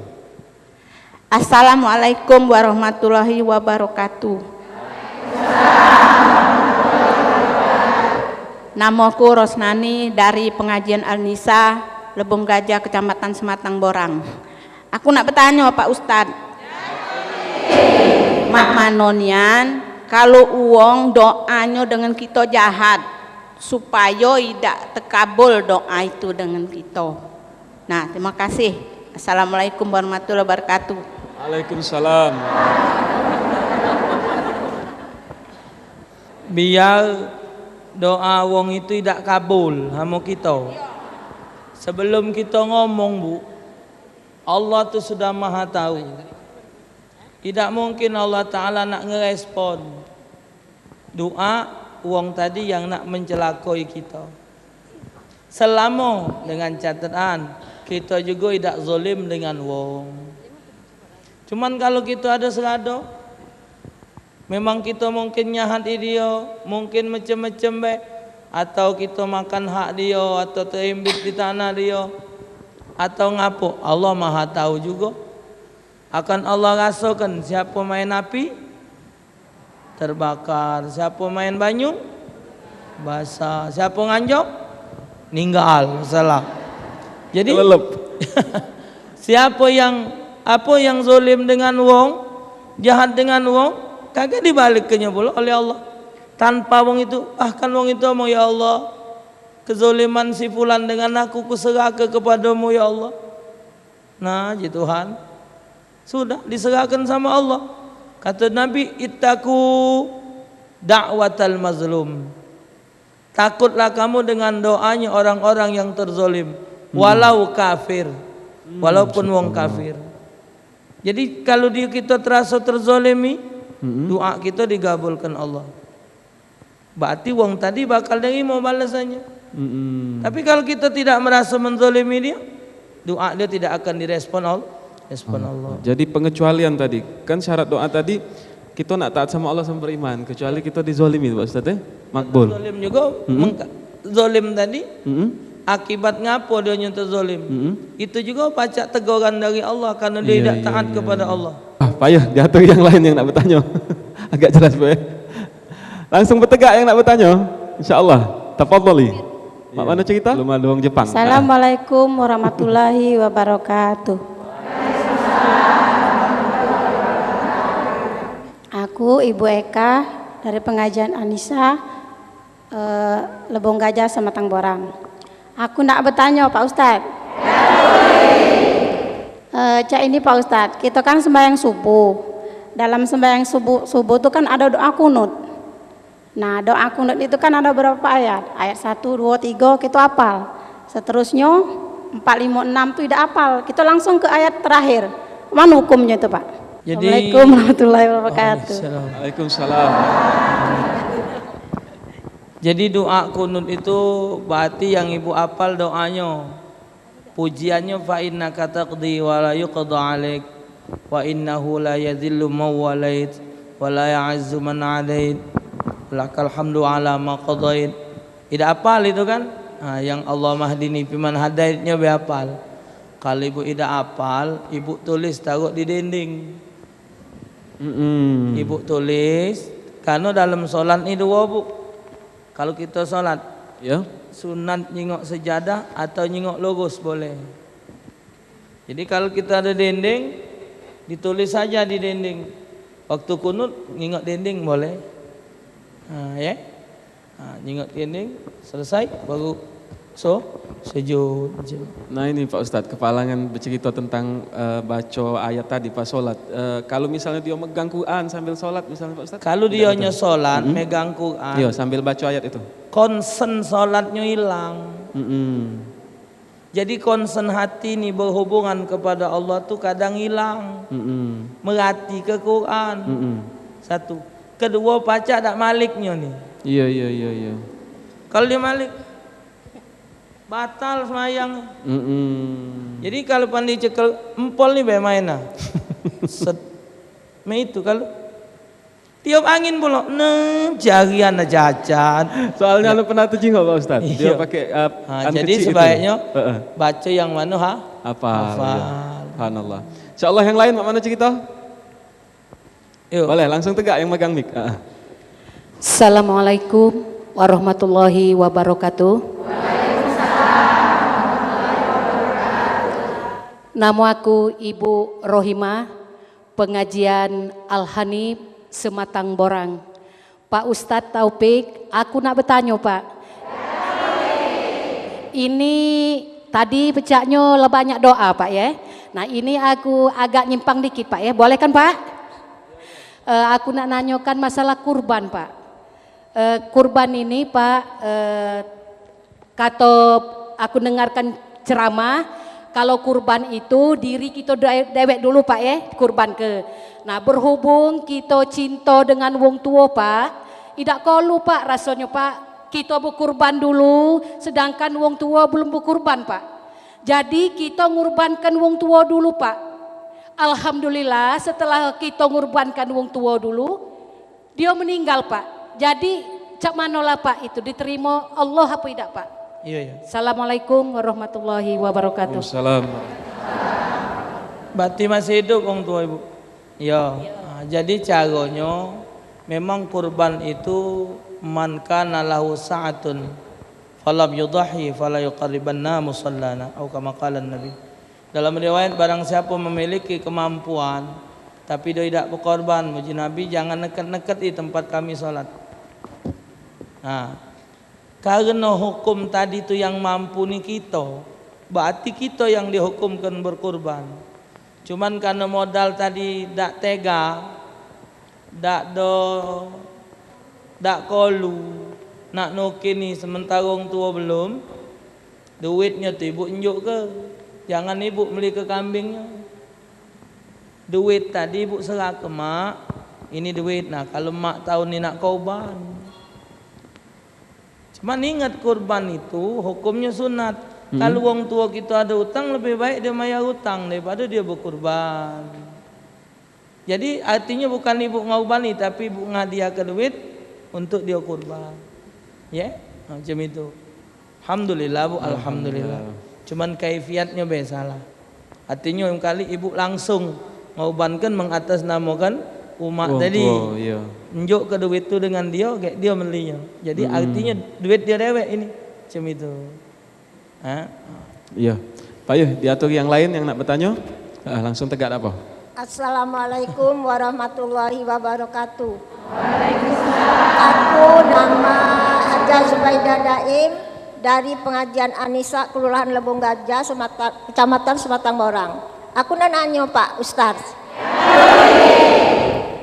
Assalamualaikum warahmatullahi wabarakatuh. Namoku Rosnani dari Pengajian Al-Nisa, Lebong Gajah, Kecamatan Sematang Borang. Aku nak betanyo, Pak Ustad. Mak mano nian, kalu uwong doanyo dengan kito jahat, supayo idak tekabul doa itu dengan kito? Nah, terima kasih. Assalamualaikum warahmatullahi wabarakatuh. Waalaikumsalam. Biar doa wong itu idak kabul samo kito. Sebelum kito ngomong, Bu, Allah tu sudah Maha Tahu. Idak mungkin Allah Taala nak ngerespon doa wong tadi yang nak mencelakoi kito. Selamo, dengan catatan, kito jugo idak zolim dengan wong. Cuman kalu kito ado serado, memang kito mungkin nyahati dio, mungkin mecem-mecem be, atau kito makan hak dio, atau teimbit di tanah dio, atau ngapo, Allah Maha Tahu jugo. Akan Allah rasokan siapo maen api, terbakar. Siapo maen banyu, basah. Siapo nganjok, ninggal, salah. Jadi, siapo yang, apo yang zolim dengan wong, jahat dengan wong, kagek dibalikkennyo pulo oleh Allah. Tanpa wong itu, bahkan wong itu ngomong, "Ya Allah, kezoliman si fulan dengan aku kuserahke kepadamu, ya Allah." Nah, ji Tuhan. Sudah diserahkan sama Allah. Kata Nabi, "Ittaqu da'watal mazlum." Takutlah kamu dengan doanya orang-orang yang terzolim, walau kafir, walaupun wong kafir. Jadi, kalau di kita terasa terzolimi, doa kita digabulkan Allah. Berarti wong tadi bakal nerimo balesannyo. Tapi kalau kita tidak merasa menzolimi dia, doa dia tidak akan direspon Allah. Respon Allah. Jadi pengecualian tadi, kan syarat doa tadi, kita nak taat sama Allah sama beriman, kecuali kita dizolimi, Pak Ustaz, eh? Makbul. Zolim juga, mengka-, zolim tadi, akibat ngapo dia nyentuh zolim? Itu juga pacak teguran dari Allah karena dia tidak taat kepada Allah. Ah, payah, diatur yang lain yang nak bertanya. Agak jelas, Pak, eh? Langsung betegak yang nak bertanya. Insyaallah. Tafadhali. Mak mana cerita? Belum ada wong Jepang. Assalamualaikum warahmatullahi wabarakatuh. Aku Ibu Eka dari pengajian Anisa, eh, Lebong Gajah, Sematang Borang. Aku nak bertanya, Pak Ustaz. E, Eh, cak ini Pak Ustadz, kita kan sembahyang subuh. Dalam sembahyang subuh, subuh tu kan ada doa kunut. Nah, doa kunut itu kan ada berapa ayat? Ayat satu, dua, tiga, kita apal. Seterusnya, empat, lima, enam tu tidak apal. Kita langsung ke ayat terakhir. Mana hukumnya itu, Pak? Jadi Assalamualaikum warahmatullahi wabarakatuh. Waalaikumsalam. Waalaikumsalam. Jadi doa kunut itu berarti yang ibu apal doanya. Pujiannya, "Fa innaka taqdi wa la yuqda alaik, wa innahu la yadzillu man walait, wa la ya'izzu man adait, lakal hamdu ala ma qadait." Idak apal itu kan? Ha, yang Allahumma hdini fiman hadaitnya be apal. Kalau ibu idak apal, ibu tulis taruh di dinding. Mm-mm. Ibu tulis, karena dalam solat ni dua, Bu. Kalau kita solat, Ya. sunat nyingok sejadah atau nyingok lurus boleh. Jadi kalau kita ada dinding, ditulis saja di dinding. Waktu kunut, nyingok dinding boleh. Ha, ya. Ha, nyingok dinding, selesai, baru so, sujud. Nah, ini Pak Ustadz, kepalangan bercerita tentang, eh, baca ayat tadi pas solat. Eh, kalau misalnya dia megang Quran sambil solat, misalnya Pak Ustadz, Kalau tidak dia betul. nyo solat, Mm-mm. megang Quran, Iya, sambil baca ayat itu. konsen solatnya hilang. Mm-mm. Jadi konsen hati ni berhubungan kepada Allah tu kadang hilang. Mm-mm. Merati ke Quran. Mm-mm. Satu. Kedua, pacak dak maliknya ni. Iya, iya, iya, iya. Kalau dia malik, batal semayang. Mm-mm. Jadi kalau pandi cekel empol ni be main nah. Set. Me itu kalau tiup angin pula, ne jarian aja acan. Soalnya Ya. anu pernah tejingok, Pak Ustaz. Dia Iya. pakai, eh, Ha, anu jadi kecil itu. sebaiknya Heeh. baca yang mana ha? Hafal, Hafal. ya. Subhanallah. Insyaallah yang lain mak mana cerita? Yuk. Boleh langsung tegak yang megang mic. Heeh. Assalamualaikum warahmatullahi wabarakatuh. Namo aku Ibu Rohimah, pengajian Al-Hanif, Sematang Borang. Pak Ustadz Taufik, aku nak betanyo, Pak. Ini tadi pecaknyo la banyak doa, Pak, ye. Nah, ini aku agak nyimpang dikit, Pak, ye. Boleh kan, Pak? Eh, aku nak nanyokan masalah kurban, Pak. Eh, kurban ini, Pak, eh, kato aku dengarkan ceramah, kalau kurban itu diri kito de-, dewek dulu, Pak, ye, kurban ke. Nah, berhubung kito cinto dengan wong tuo, Pak, idak kolu, Pak, rasonyo, Pak, kito bekurban dulu, sedangkan wong tuo belum bekurban, Pak. Jadi, kito ngurbankan wong tuo dulu, Pak. Alhamdulillah, setelah kito ngurbankan wong tuo dulu, dio meninggal, Pak. Jadi, cak manolah, Pak, itu diterimo Allah apa idak, Pak? Iya, iya. Assalamualaikum warahmatullahi wabarakatuh. Waalaikumsalam. Berarti masih hidup wong tuo, Ibu? Iya. Iya. Ah, jadi caronyo, memang kurban itu, "Man kana lahu sa'atun falam yudhahhi fala yuqarribanna musallana," au kama qala Nabi. Dalam riwayat, barang siapo memiliki kemampuan, tapi dio idak bekorban, muji Nabi, jangan neket-neket di tempat kami solat. Nah, kareno hukum tadi tu yang mampu ni kito, berarti kito yang dihukumkan berkurban. Cuman kareno modal tadi dak tega, dak do, dak kolu, nak nuke ni sementaro wong tuo belum, duitnyo tu ibu enjuk ke, jangan ibu melike kambingnyo. Duit tadi ibu serah ke mak, ini duit, nah, kalu mak tau ni nak korban. Cuman ingat, kurban itu hukumnyo sunat. Hmm. Kalu wong tuo kito ado utang, lebih baik dio mayar utang daripado dio bekurban. Jadi, artinyo bukan ibu ngurbani, tapi ibu ngadiahke duit untuk dio kurban. Ye? Ha, macam itu. Alhamdulillah, Bu. Alhamdulillah. Alhamdulillah. Cuman kaifiatnyo be salah. Artinyo, kali ibu langsung ngurbankan, mengatasnamakan umak Wong tadi. tuo, iya. Njuk ke duit tu dengan dio, gek dio melinyo. Jadi, Mm-mm. artinyo duit dio dewek ini. Macam itu. Ha? Iya. Payu, diatur yang lain yang nak bertanyo. Ah, langsung tegak dak apa? Assalamualaikum warahmatullahi wabarakatuh. Aku nama Haja Zubaidah Daim dari Pengajian Anisa, Kelurahan Lebong Gajah, Semata-, Kecamatan Sematang Borang. Aku nak nanyo, Pak Ustaz.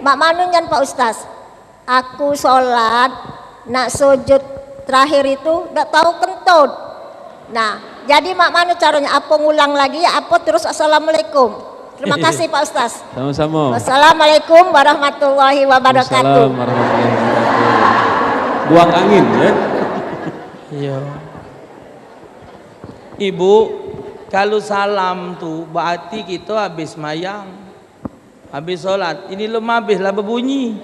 Mak mano nyan, Pak Ustaz? Aku sholat, nak sujud terakhir itu dak tahu kentut. Nah, jadi mak mano caronyo? Apo ngulang lagi, apo terus assalamualaikum? Terima kasih, Pak Ustaz. Sama-sama. Wassalamualaikum warahmatullahi wabarakatuh. Waalaikumsalam warahmatullahi wabarakatuh. Buang angin, ya. Iya. Ibu, kalu salam tu berarti kito habis mayang. Habis sholat. Ini lum habis lah bebunyi.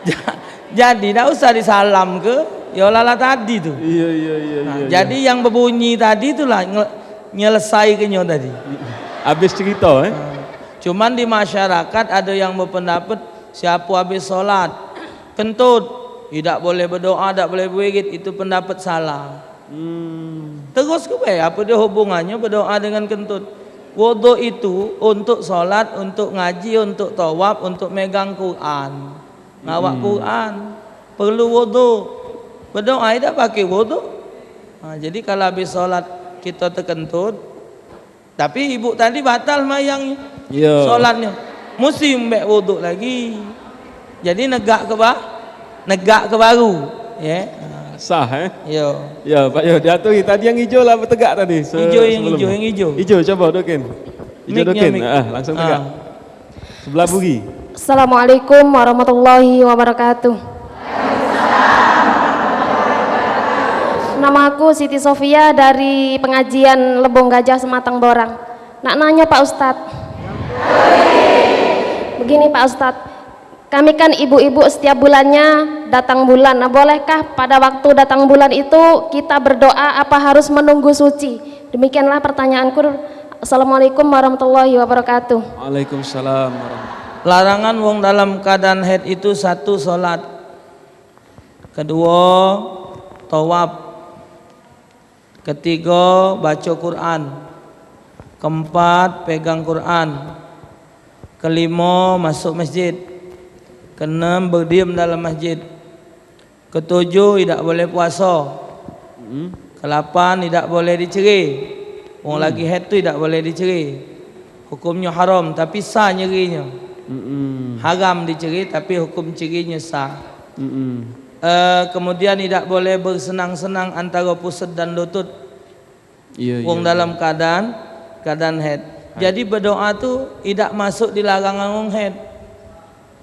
Ja-, jadi dak usah disalam ke, ya lah tadi tu. Iya, iya, iya, Nah, iya, jadi iya. yang bebunyi tadi tu lah nge-, nyelesai kenyo tadi. Habis cerita, eh? Nah, cuman di masyarakat ada yang berpendapat siapo habis sholat kentut, idak boleh berdoa, dak boleh bewirid, itu pendapat salah. Hmm. Terus ke bae, apo dio hubungannyo berdoa dengan kentut? Wuduk itu untuk sholat, untuk ngaji, untuk tawaf, untuk megang Quran. Ngawak Hmm. Quran. Perlu wuduk. Berdoa idak pakai wuduk. Ha, jadi kalu habis sholat kito tekentut, tapi ibu tadi batal mayang Iya. sholatnyo. Musti mbek wuduk lagi. Jadi negak ke ba-, negak ke baru. Ya. Sah, eh? Yo. Ya, Pak Yo, diaturi. Tadi yang ijo lah betegak tadi. Se-, Ijo yang sebelum. ijo, yang ijo. Ijo, coba dudukin. Ijo Mic-nya dudukin. mic. Ah, langsung tegak. Ah. Sebelah buri. Assalamualaikum warahmatullahi wabarakatuh. Nama aku Siti Sofia dari pengajian Lebong Gajah Sematang Borang. Nak nanya Pak Ustadz. Begini Pak Ustadz, kami kan ibu-ibu setiap bulannya datang bulan. Nah, bolehkah pada waktu datang bulan itu kita berdoa apa harus menunggu suci? Demikianlah pertanyaanku. Assalamualaikum warahmatullahi wabarakatuh. Waalaikumsalam warahmatullahi. Larangan wong dalam keadaan haid itu satu, sholat. Kedua, tawaf. Ketiga, baca Quran. Keempat, pegang Quran. Kelima, masuk masjid. Keenam, berdiam dalam masjid. Ketujuh, idak boleh puaso. Hmm. Kelapan, idak boleh diceri. Wong Hmm. lagi haid tu idak boleh diceri. Hukumnyo haram, tapi sah nyerinyo. Mm-mm. Haram diceri, tapi hukum cerinyo sah. Mm-mm. Eh, kemudian idak boleh bersenang-senang antara pusat dan lutut. Iya, Wong iya, dalam iya. keadaan, keadaan haid. Haid. Jadi berdoa tu idak masuk di larangan wong haid.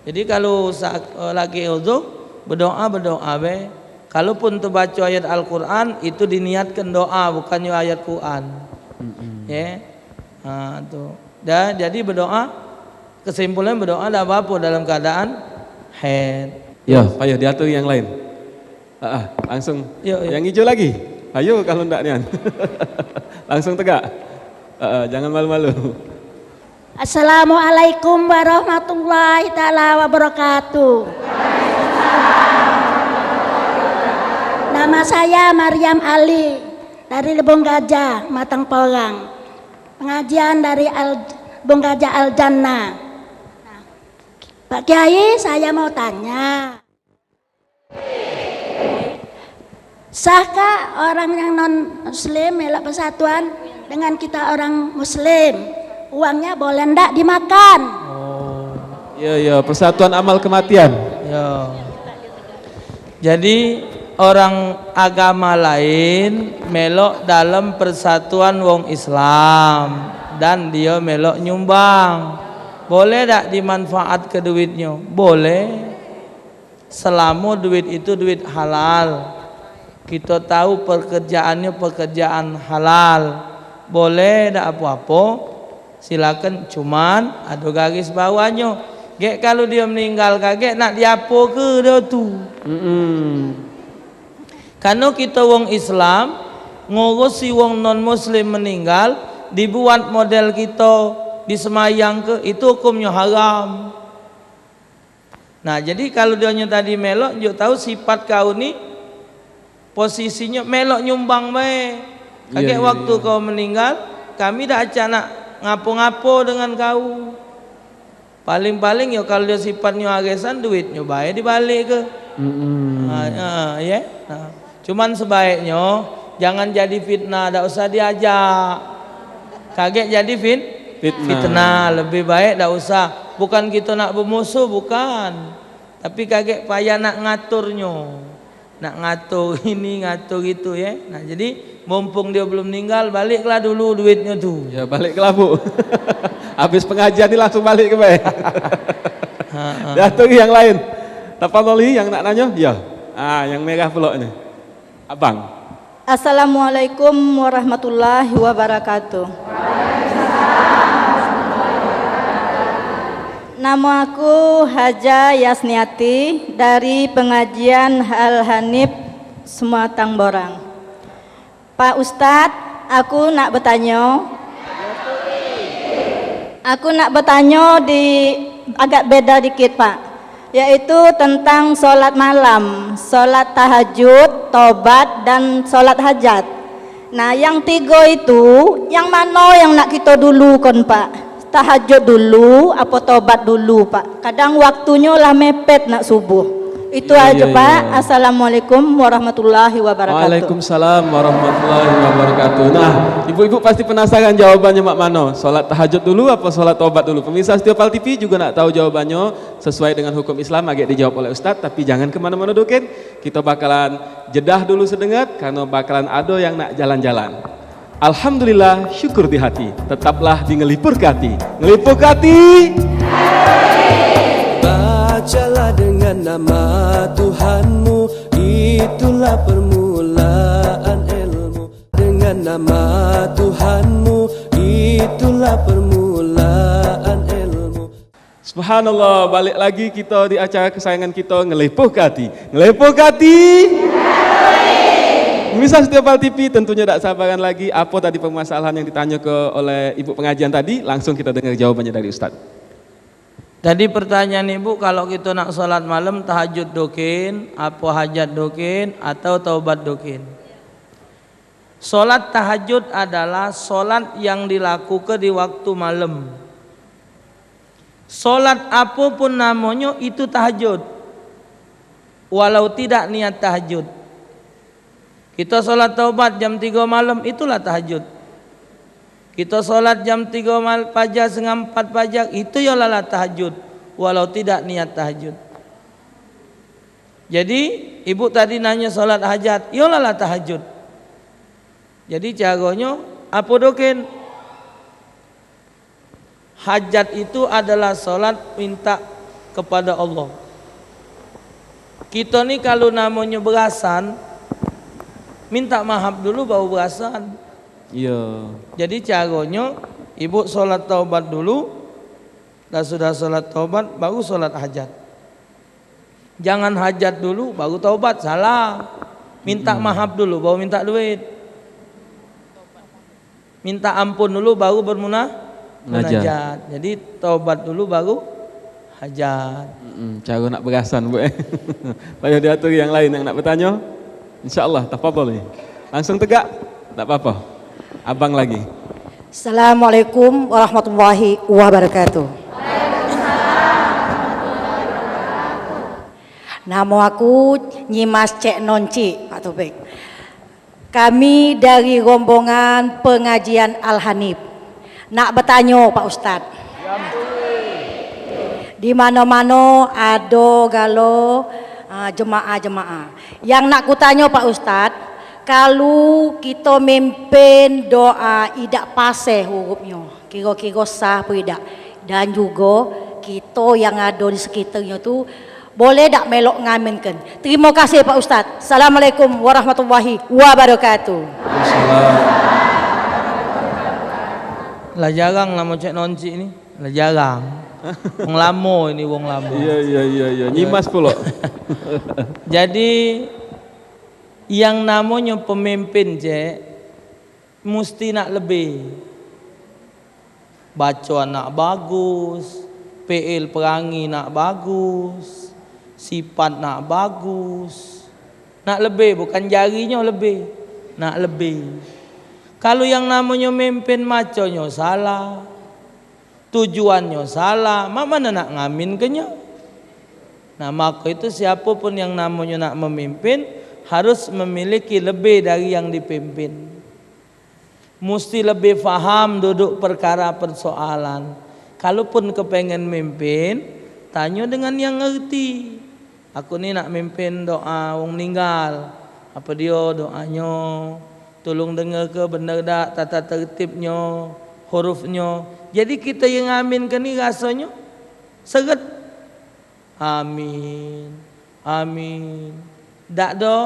Jadi kalu sa-, eh, lagi uzur, berdoa, berdoa be. Kalaupun tebaca ayat Al-Quran, itu diniatkan doa, bukannya ayat Quran. Mm-mm. Ya. Ha, tu. Dah, jadi berdoa, kesimpulan berdoa dak apa-apa dalam keadaan haid. Ya, payah diatur yang lain. Ah, ah, langsung. Yo, yo. Yang hijau lagi. Ayo, kalau ndak nian. Langsung tegak. Ah, ah, jangan malu-malu. Assalamualaikum warahmatullahi taala wabarakatuh. Nama saya Mariam Ali dari Lebong Gajah, Matang Porang. Pengajian dari Al-, Lebong Gajah Al Jannah. Pak Kiai, saya mau tanya. Sahkah orang yang non muslim melok persatuan dengan kita orang muslim? Uangnya boleh ndak dimakan? Oh. Ya, ya, persatuan amal kematian. Ya. Jadi orang agama lain melok dalam persatuan wong Islam dan dia melok nyumbang. Boleh dak dimanfaat ke duitnyo? Boleh. Selamo duit itu duit halal, kito tahu pekerjaannyo pekerjaan halal, boleh dak apo-apo, silakan. Cuman ado garis bawahnyo, gek kalu dio meninggal kagek nak diapoke dio tu? Mm-mm. Karno kito wong Islam ngurusi wong non muslim meninggal, dibuat model kito, disemayangke, itu hukumnyo haram. Nah, jadi kalu dionyo tadi melok, njuk tahu sifat kau ni posisinyo melok nyumbang bae. Kagek Iya, iya, waktu iya. kau meninggal, kami dak acak nak ngapo-ngapo dengan kau. Paling-paling yo kalu dio sifatnyo arisan, duitnyo bae dibalik ke. Mm-mm. Ha, ha, ye. Nah, cuman sebaiknyo jangan jadi fitnah, dak usah diajak. Kagek jadi fit-, Fitnah. Fitnah. Lebih baik dak usah. Bukan kito nak bemusuh, bukan. Tapi kagek payah nak ngaturnyo. Nak ngatur ini, ngatur itu, ye. Nah, jadi mumpung dio belum meninggal, baliklah dulu duitnyo tu. Ya, balik ke Labuh. Habis pengajian ni langsung balik ke bae. Ha, ha. Dah tu yang lain. Tafadhali yang nak nanyo? Ya. Ah, yang merah pulak ni. Abang. Assalamualaikum warahmatullahi wabarakatuh. Nama aku Haja Yasniati dari pengajian Al Hanif Sematang Borang. Pak Ustadz, aku nak betanyo. Aku nak betanyo di agak beda dikit, Pak. Yaitu tentang solat malam, solat tahajud, tobat, dan solat hajat. Nah, yang tigo itu, yang mano yang nak kito dulu kon, Pak? Tahajud dulu, apo tobat dulu, Pak? Kadang waktunyo lah mepet nak subuh. Itu aja, Pak. Assalamualaikum warahmatullahi wabarakatuh. Waalaikumsalam warahmatullahi wabarakatuh. Nah, ibu-ibu pasti penasaran jawabannya mak mano. Solat tahajud dulu apo solat tobat dulu? Pemirsa Setia Pal T V juga nak tahu jawabannya. Sesuai dengan hukum Islam, agek dijawab oleh Ustaz, tapi jangan kemana-mana doken. Kita bakalan jedah dulu sedengat, karena bakalan ada yang nak jalan-jalan. Alhamdulillah, syukur di hati. Tetaplah di Ngelipur ke Hati. Ngelipur ke Hati! Bacalah dengan nama Tuhanmu, itulah permulaan ilmu. Dengan nama Tuhanmu, itulah permulaan ilmu. Subhanallah, balik lagi kita di acara kesayangan kita, Ngelepoh ke Hati. Ngelepoh ke Hati. Pemirsa Setia Pal T V, tentunya dak sabaran lagi apa tadi permasalahan yang ditanyakan oleh ibu pengajian tadi. Langsung kita dengar jawabannya dari Ustaz. Tadi pertanyaan ibu, kalau kita nak solat malam, tahajud doken, apa hajat doken, atau taubat doken? Solat tahajud adalah solat yang dilakukan di waktu malam. Solat apapun namonyo, itu tahajud, walau tidak niat tahajud. Kita solat taubat jam tigo malam, itulah tahajud. Kita solat jam tigo mal-, pajar, setengah empat pajar, itu yo lah tahajud, walau tidak niat tahajud. Jadi, ibu tadi nanya solat hajat, yo lah tahajud. Jadi, caronyo apo doken? Hajat itu adalah solat minta kepada Allah. Kita ni kalau namonyo berasan, minta maaf dulu baru berasan. Iya. Jadi caronyo, ibu solat taubat dulu, dah sudah solat taubat, baru solat hajat. Jangan hajat dulu, baru taubat, salah. Minta maaf dulu, baru minta duit. Minta ampun dulu, baru bermuna-, munajat. Jadi, taubat dulu, baru hajat. Mm-mm, cara nak berasan, Bu, eh. Payah diatur yang lain yang nak bertanya. Insya Allah, tafadhali. Langsung tegak, tak apa-apa. Abang lagi. Assalamualaikum warahmatullahi wabarakatuh. Namo aku Nyimas Cek Nonci, Pak Topik. Kami dari rombongan pengajian Al Hanif. Nak betanyo, Pak Ustaz. Di mano-mano ado galo, ah, jemaah-jemaah. Yang nak kutanyo, Pak Ustaz, kalu kito mimpin doa idak paseh hurufnyo, kiro-kiro sah apo idak? Dan jugo kito yang ado di sekitarnyo tu boleh dak melok ngaminkan? Terimo kasih, Pak Ustaz. Assalamualaikum warahmatullahi wabarakatuh. Lah jarang namo Cek Nonci ni. Lah jarang. Wong lamo ini, wong lamo. Iya, iya, iya, iya. Nyimas pulo. Jadi, yang namonyo pemimpin, Cek, musti nak lebih. Bacoan nak bagus, P L perangi nak bagus, sipat nak bagus. Nak lebih, bukan jarinyo lebih. Nak lebih. Kalu yang namonyo mimpin maconyo salah, tujuannyo salah, mak mano nak ngaminkenyo? Nah, maka itu siapo pun yang namonyo nak memimpin harus memiliki lebih dari yang dipimpin. Musti lebih faham duduk perkara persoalan. Kalupun kepengen mimpin, tanyo dengan yang ngerti. Aku ni nak mimpin doa wong meninggal. Apa dio doanyo? Tulung dengar ke bener dak tata tertibnyo, hurufnyo. Jadi kita yang ngamin ke ni rasonyo seret. Amin. Amin. Dak do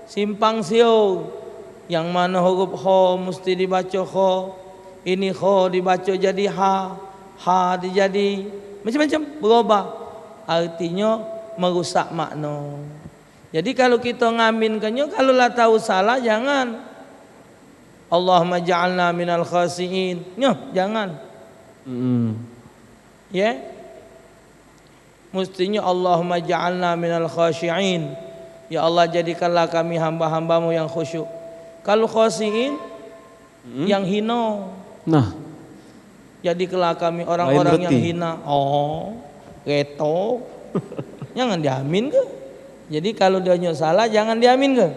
simpang siur. Yang mano huruf kho mesti dibaco kho. Ini kho dibaco jadi ha. Ha dijadi macam-macam berubah. Artinyo merusak makno. Jadi kalu kito ngamin ke nyo, kalu lah tahu salah, jangan. Allahumma ja'alna minal khasiin. Nyo, jangan. Mm. Ya. Mustinyo Allahumma ja'alna minal khasyiin. Ya Allah, jadikanlah kami hamba-hambamu yang khusyuk. Kalu khasiin, yang hino. Nah. Jadikanlah kami orang-orang yang hina. Oh, reto. Jangan diamin ke? Jadi kalu dionyo salah, jangan diamin ke?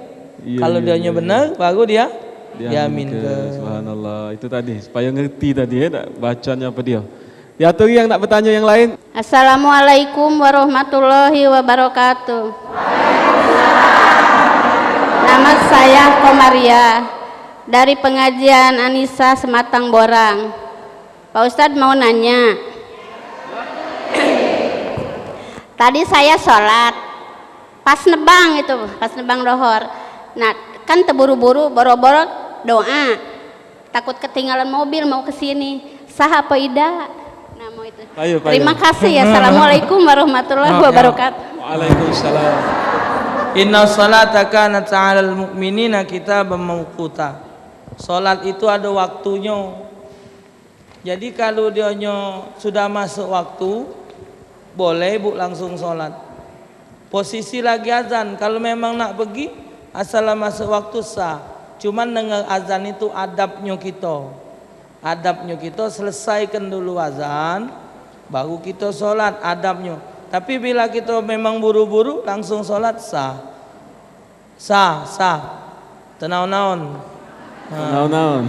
Iya, kalu iya, dionyo iya, benar, iya, baru dia diamin ke. Subhanallah. Itu tadi, supaya ngerti tadi ya, dak bacanya apa dia. Diaturi yang nak bertanya yang lain. Assalamualaikum warahmatullahi wabarakatuh. Nama saya Komaria, dari pengajian Anisa Sematang Borang. Pak Ustadz mau nanya. Tadi saya sholat, pas nebang itu, pas nebang dohor. Nah, kan teburu-buru, boro-boro doa. Takut ketinggalan mobil mau ke sini. Sah apa idak? Nah, mau itu. Ayo, ayo. Terima kasih ya. Assalamualaikum warahmatullahi wabarakatuh. Waalaikumsalam. Inna salata kanat 'alal mu'minina kitaban mauquta. Salat itu ada waktunyo. Jadi kalu dionyo sudah masuk waktu, boleh ibu langsung salat. Posisi lagi azan, kalu memang nak pergi, asal lah masuk waktu sah. Cuman dengar azan itu adabnyo kito. Adabnyo kito selesaikan dulu azan, baru kito salat, adabnyo. Tapi bila kito memang buru-buru, langsung salat, sah. Sah, sah. Tenaon-naon. Ha. Tenaon-naon.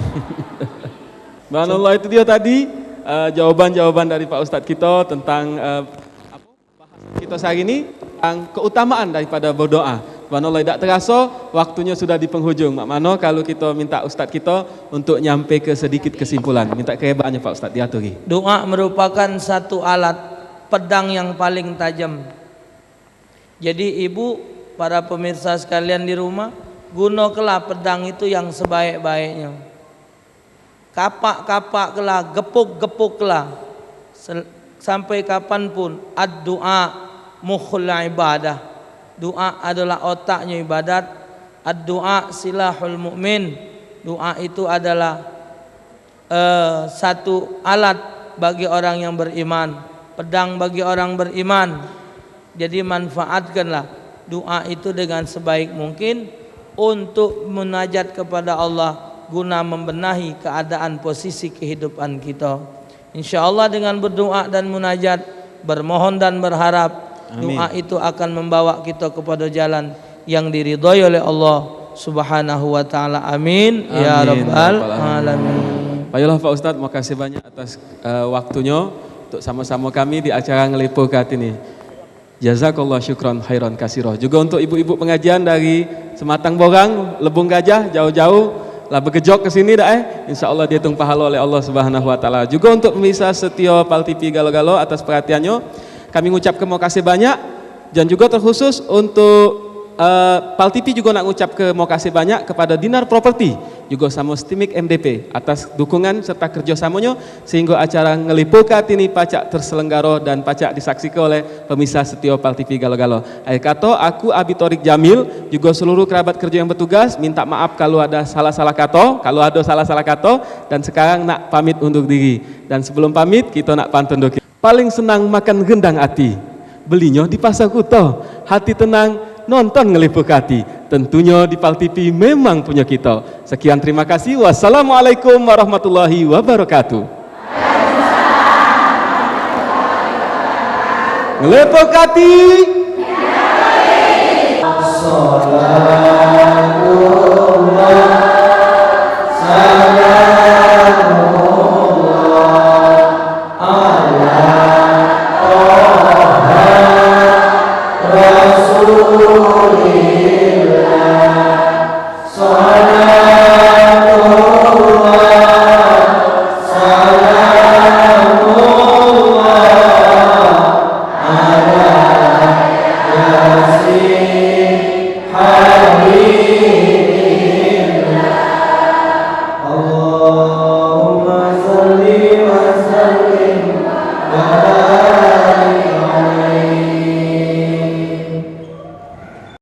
Subhanallah, itu dia tadi, eh, jawaban-jawaban dari Pak Ustadz kita tentang, eh, apa, bahasan kita sehari ini tentang keutamaan daripada berdoa. Subhanallah, tidak terasa waktunya sudah di penghujung. Mak mano kalau kita minta Ustadz kita untuk nyampai ke sedikit kesimpulan. Minta kehebatannya Pak Ustadz, diaturi. Doa merupakan satu alat pedang yang paling tajam. Jadi ibu, para pemirsa sekalian di rumah, gunokelah pedang itu yang sebaik-baiknyo. Kapak-kapaklah, gepuk-gepuklah. Sel-, sampai kapanpun, ad-du'a mukhul ibadah. Doa adalah otaknyo ibadat. Ad-du'a silahul mu'min. Doa itu adalah eh, satu alat bagi orang yang beriman, pedang bagi orang beriman. Jadi, manfaatkanlah doa itu dengan sebaik mungkin untuk munajat kepada Allah guna membenahi keadaan posisi kehidupan kita. Insya Allah, dengan berdoa dan munajat, bermohon dan berharap, amin, doa itu akan membawa kita kepada jalan yang diridhoi oleh Allah Subhanahu wa taala. Amin, ya, amin, rabbal, ya rabbal alamin, alamin. Baiklah Pak Ustaz, makasih banyak atas, eh, waktunya untuk sama-sama kami di acara Ngelepoke Ati ni. Jazakallah syukran khairan kasiro. Juga untuk ibu-ibu pengajian dari Sematang Borang, Lebong Gajah, jauh-jauh lah begejok ke sini dak, eh. Insya Allah dihitung pahala oleh Allah Subhanahu wa taala. Juga untuk pemirsa setia Pal T V galo-galo atas perhatiannya, kami ngucapke makasih banyak. Dan juga terkhusus untuk, eh, Pal T V juga nak ngucapke makasih banyak kepada Dinar Property, juga samo Stimik M D P atas dukungan serta kerjasamonyo sehingga acara Ngelepoke Ati ni pacak terselenggara dan pacak disaksike oleh pemirsa setia Pal T V galo-galo. Akhir kato, aku Abi Torik Jamil, juga seluruh kerabat kerja yang bertugas, minta maaf kalau ada salah-salah kato, kalau ada salah-salah kato, dan sekarang nak pamit undur diri. Dan sebelum pamit, kita nak pantun dulu. Paling senang makan rendang ati, belinyo di Pasar Kuto. Hati tenang, nonton Ngelepoke Ati. Tentunyo di Pal T V memang punyo kito. Sekian, terima kasih. Wassalamualaikum warahmatullahi wabarakatuh. Ngelepoke Ati.